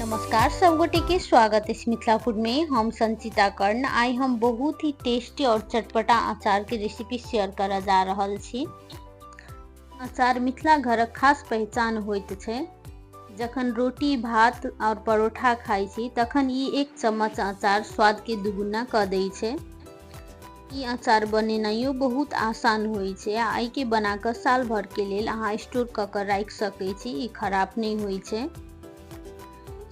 नमस्कार सब गोटे के स्वागत है मिथिला फूड में। हम संचिता कर्ण। आई हम बहुत ही टेस्टी और चटपटा अचार के रेसिपी शेयर करा जा रहल छी। अचार मिथिला घरक खास पहचान होइत छै। जखन रोटी भात और परोठा खाइ छी तखन ई एक चम्मच अचार स्वाद के दुगुना क दै छै। ई अचार बनेनाइयो बहुत आसान होइ छै आ एहिके बना कऽ साल भर के लेल अहाँ स्टोर कऽ कऽ राखि सकै छी, ई खराब नहि होइ छै।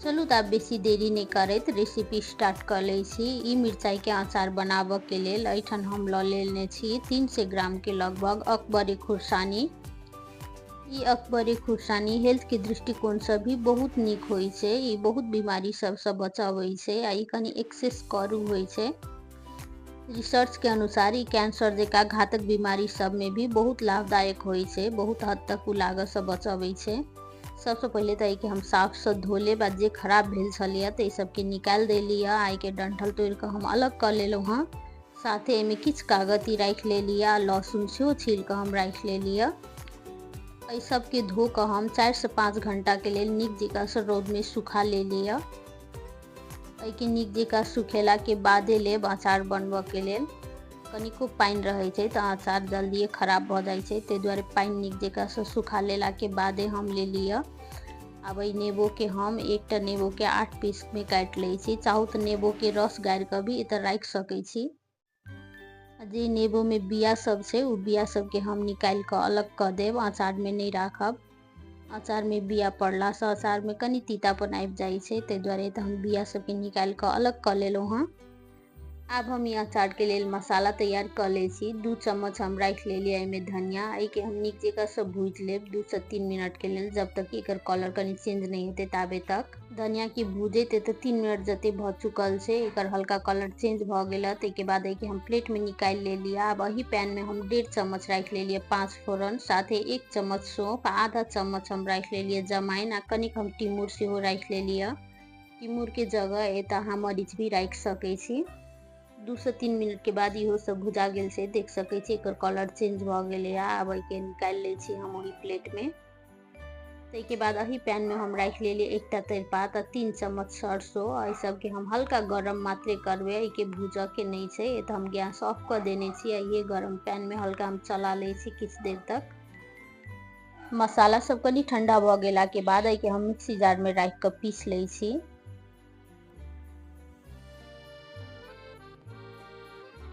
चलू तऽ आब बेसी देरी नहि करैत रेसिपी स्टार्ट कऽ लै छी। ई मिरचाइके अचार बनाबऽके लेल एहिठाम हम लऽ लेने छी 300 ग्रामके लगभग अकबरी खुरसानी। ई अकबरी खुरसानी हेल्थ के दृष्टिकोणसँ भी बहुत नीक होइ छै। ई बहुत बीमारी सबसँ बचबै छै आ ई कनि एक्सेस करू होइ छै। रिसर्च के अनुसार ई कैंसर जकाँ घातक बीमारी सब में भी बहुत लाभदायक होइ छै, बहुत हद तक ओ लागतसँ बचबै छै। सबसँ पहिले तऽ एहिके हम साफसँ धो लेब आ जे खराब भेल छलैए तऽ एहि सबके निकालि देली आ एहिके डंठल तोड़िकऽ हम अलग कऽ लेलहुँ हँ। साथे एहिमे किछु कागती राखि लेली आ लहसुन सेहो छील कऽ हम राखि लेली। एहि सबके धो कऽ हम 4 से 5 घंटा के लेल नीक जकाँसँ रौदमे सुखा लेली। एहिके नीक जकाँ सुखेलाके बादे लेब अचार बनबऽके लेल। कनिको पानि रहै छै तऽ अचार जल्दिए खराब भऽ जाइ छै, ताहि दुआरे पानि नीक जकाँसँ सुखा लेलाके बादे हम लेली। आब एहि नेबोके हम एकटा नेबोके 8 पीसमे काटि लै छी। चाहू तऽ नेबोके रस गाड़ि कऽ भी एतऽ राखि सकै छी। जे नेबोमे बिया सब छै ओ बिया सबके हम निकालि कऽ अलग कऽ देब, अचारमे नहि राखब। अचारमे बिया पड़लासँ अचारमे कनि तीतापन आबि जाइ छै, ताहि दुआरे तऽ हम बिया सबके निकालि कऽ अलग कऽ लेलहुँ हँ। आब हम ई अचारके लेल मसाला तैयार कऽ लै छी। 2 चम्मच हम राखि लेलियै एहिमे धनिया। एहिके हम नीक जकाँसँ भूजि लेब 2 से 3 मिनटके लेल, जब तक कि एकर कलर कनि चेंज नहि हेतै ताबे तक। धनियाके भूजैत तऽ 3 मिनट जते भऽ चुकल छै, एकर हल्का कलर चेंज भऽ गेल। ताहिके बाद एहिके हम प्लेटमे निकालि लेलियै। आब एही पैनमे हम 1.5 चम्मच राखि लेलियै 5 फोरन, साथे 1 चम्मच सौंफ, आधा चम्मच हम राखि लेलियै जमाइन आ कनिक हम टिमुर सेहो राखि लेलियै। टिमुरके जगह एतऽ अहाँ मरीच भी राखि सकै छी। 2 से 3 मिनट के बाद इहो सब भुजा गेल छै, देख सकै छी एकर कलर चेंज भऽ गेलै। आब एहिके निकालि लै छी हम ओहि प्लेटमे। ताहिके बाद एही पैनमे हम राखि लेलियै एकटा तेजपात आ 3 चम्मच सरसो। एहि सबके हम हल्का गरम मात्रे करबै, एहिके भूजऽके नहि छै। एतऽ हम गैस ऑफ कऽ देने छी आ इहे गरम पैनमे हल्का हम चला लै छी किछु देर तक। मसाला सब कनि ठंडा भऽ गेलाके बाद एहिके हम मिक्सी जारमे राखि कऽ पीस लै छी।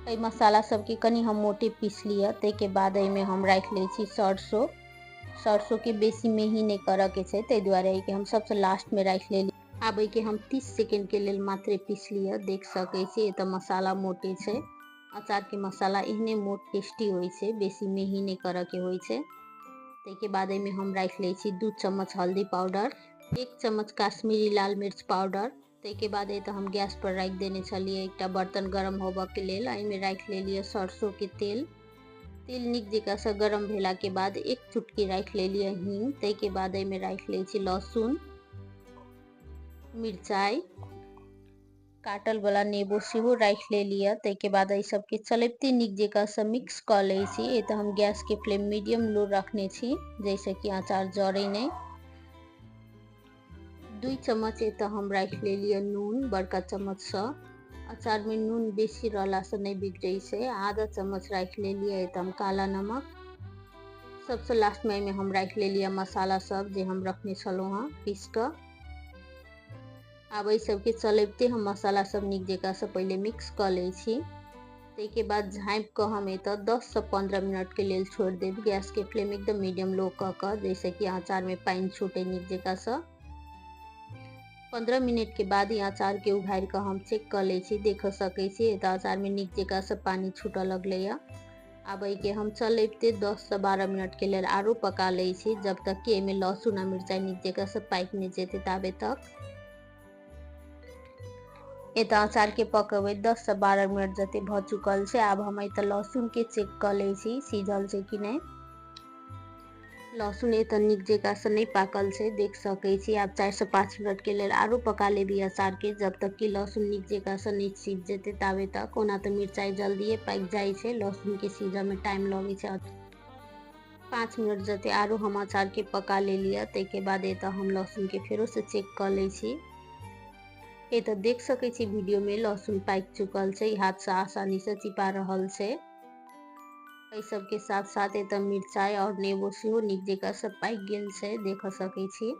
एहि मसाला सबके कनि हम मोटे पीस लिअ। ताहिके बाद एहिमे हम राखि लै छी सरसो। सरसोके बेसी मेही नहि करऽके छै, ताहि दुआरे एहिके हम सबसँ लास्टमे राखि लेली। आब एहिके हम 30 सेकेंडके लेल मात्रे पीस लिअ। देख सकै छी एतऽ मसाला मोटे छै। अचारके मसाला एहने मोट टेस्टी होइ छै, बेसी मेही नहि करऽके होइ छै। ताहिके बाद एहिमे हम राखि लै छी 2 चम्मच हल्दी पाउडर, 1 चम्मच काश्मीरी लाल मिर्च पाउडर। ताहिके बाद एतऽ हम गैस पर राखि देने छलियै एकटा बर्तन गरम होबऽके लेल। एहिमे राखि लेलियै सरसोके तेल। तेल नीक जकाँसँ गरम भेलाके बाद 1 चुटकी राखि लेलियै हींग। ताहिके बाद एहिमे राखि लै छी लहसुन, मिरचाइ, काटल वाला नेबो सेहो राखि लेलियै। ताहिके बाद एहि सबके चलबिते नीक जकाँसँ मिक्स कऽ लै छी। एतऽ हम गैसके फ्लेम मीडियम लो रखने छी, जाहिसँ कि अचार जरै नहि। 2 चम्मच एतऽ हम राखि लेलियै नून, बड़का चम्मचसँ। अचारमे नून बेसी रहलासँ नहि बिगड़ै छै। आधा चम्मच राखि लेलियै एतऽ हम काला नमक। सबसँ लास्टमे एहिमे हम राखि लेलियै मसाला सब जे हम रखने छलहुँ हँ पीस कऽ। आब एहि सबके चलबिते हम मसाला सब नीक जकाँसँ पहिले मिक्स कऽ लै छी। ताहिके बाद झाँपि कऽ हम एतऽ 10 से 15 मिनटके लेल छोड़ि देब, गैसके फ्लेम एकदम मीडियम लो कऽ कऽ, जाहिसँ कि अचारमे पानि छूटै नीक जकाँसँ। 15 मिनट के बाद ई अचार के उघारि कऽ हम चेक कऽ लै छी। देख सकै छी एतऽ अचारमे नीक जकाँसँ पानि छूटऽ लगलैए। आब एहिके हम चलबिते 10 से 12 मिनट के लेल आरो पका लै छी, जब तक कि एहिमे लहसुन आ मिरचाइ नीक जकाँसँ पाकि नहि जेतै ताबे तक। एतऽ अचार के पकबैत 10 से 12 मिनट जते भऽ चुकल छै। आब हम एतऽ लहसुन के चेक कऽ लै छी सीझल छै कि नहि। लहसुन एतऽ नीक जकाँसँ नहि पाकल छै, देख सकै छी। आब 4 से 5 मिनट के लेल आरो पका लेब ई अचार के, जब तक कि लहसुन नीक जकाँसँ नहि सीझ जेतै ताबे तक। ओना तऽ मिरचाइ जल्दिए पाकि जाइ छै, लहसुनके सीझऽमे टाइम लगै छै। 5 मिनट जते आरो हम अचार के पका लेलियै। ताहिके बाद एतऽ हम लहसुनके फेरोसँ चेक कऽ लै छी। एतऽ देख सकै छी वीडियो में लहसुन पाकि चुकल छै, हाथ से आसानी से चिपा रहल छै। एहि सबके साथ साथ एतऽ मिरचाई और नेबो सेहो नीक जकाँ से पाकि गेल छै, देख सकै छी।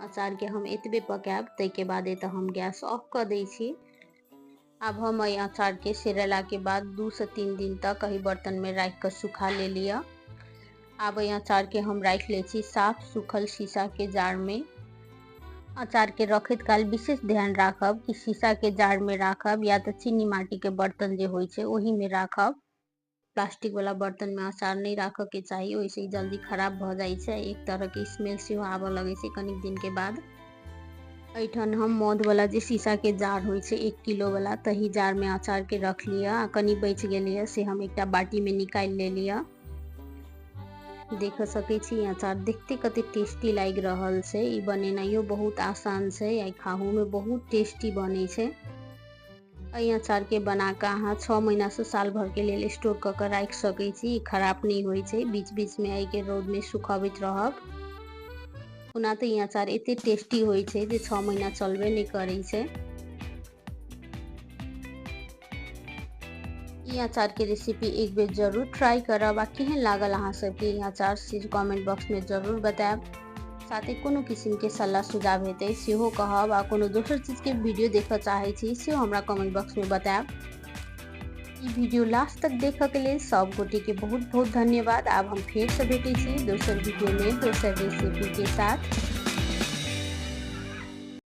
अचार के हम एतबे पकायब, ताहिके बाद एतऽ हम गैस ऑफ कऽ दै छी। आब हम एहि अचार के सेरेला के बाद 2 से 3 दिन तक एहि बर्तन में राखि कऽ सुखा लेलियै। आब एहि अचार के हम राखि लै छी साफ सूखल शीशा के जार में। अचार के रखैत काल विशेष ध्यान राखब कि शीशा के जार में राखब या तऽ चीनी माटी के बर्तन जे होइ छै ओही में राखब। प्लास्टिक वाला बर्तन में अचार नहीं राखऽ के चाही, ओहिसँ ई जल्दी खराब भऽ जाइ छै। एक तरह के स्मेल सेहो आबऽ लगै छै कनिक दिन के बाद। एहिठाम हम मौध वाला जे शीशा के जार होइ छै 1 किलो वाला, तही जार में अचार के रख लिअ। आ कनि बचि गेल यऽ से हम एकटा बाटी में निकालि लेलिअ। देख सकै छी अचार देखते कते टेस्टी लागि रहल छै। ई बनेनाइयो बहुत आसान छै आ खाहू में बहुत टेस्टी बनै छै। एहि अचार के बना कऽ अहाँ 6 महीना से साल भर के लेल स्टोर कऽ कऽ राखि सकै छी, ई खराब नहि होइ छै। बीच बीच में एहिके रौद में सुखबैत रहब। ओना तऽ ई अचार एते टेस्टी होइ छै जे 6 महीना चलबे नहि करै छै। ई अचार के रेसिपी एक बेर जरूर ट्राई करब आ केहन लागल अहाँ सबके ई अचार से कमेंट बॉक्स में जरूर बतायब। साथे कोनो किसिम के सलाह सुझाव हेतै सेहो कहब आ कोनो दोसर चीज के वीडियो देखऽ चाहै छी सेहो हमरा कमेंट बॉक्स में बतायब। ई वीडियो लास्ट तक देखऽ के लेल सब गोटे के बहुत बहुत धन्यवाद। आब हम फेर से भेटै छी दोसर वीडियो में दोसर रेसिपी के साथ।